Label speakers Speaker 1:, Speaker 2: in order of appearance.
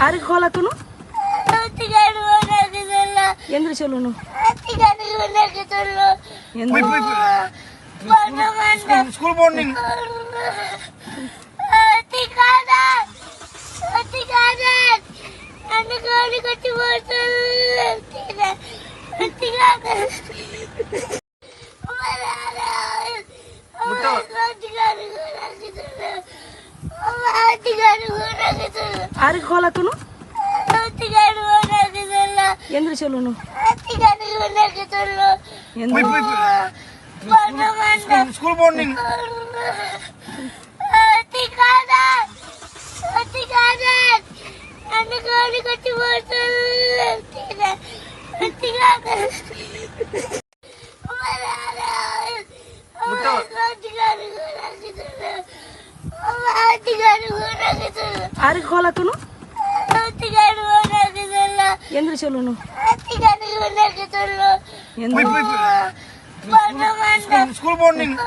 Speaker 1: ಆರಿಗೆ ಹೋಲತ್ತನು? ಎಂದ್ರ ಚಲೋನು?
Speaker 2: పోయి, పోయి, పోయి. స్కూల్ పోండి నేను.
Speaker 1: ಆರಿಗೆ ಹೋಲತ್ತನು? ಎಂದ್ರ ಚಲೋನು?
Speaker 2: పోయి, పోయి, పోయి. స్కూల్ పోండి నేను.
Speaker 1: ಆರಿಗೆ ಹೋಲತ್ತನು? ಎಂದ್ರ ಚಲೋನು?
Speaker 2: పోయి, పోయి, పోయి. స్కూల్ పోండి నేను.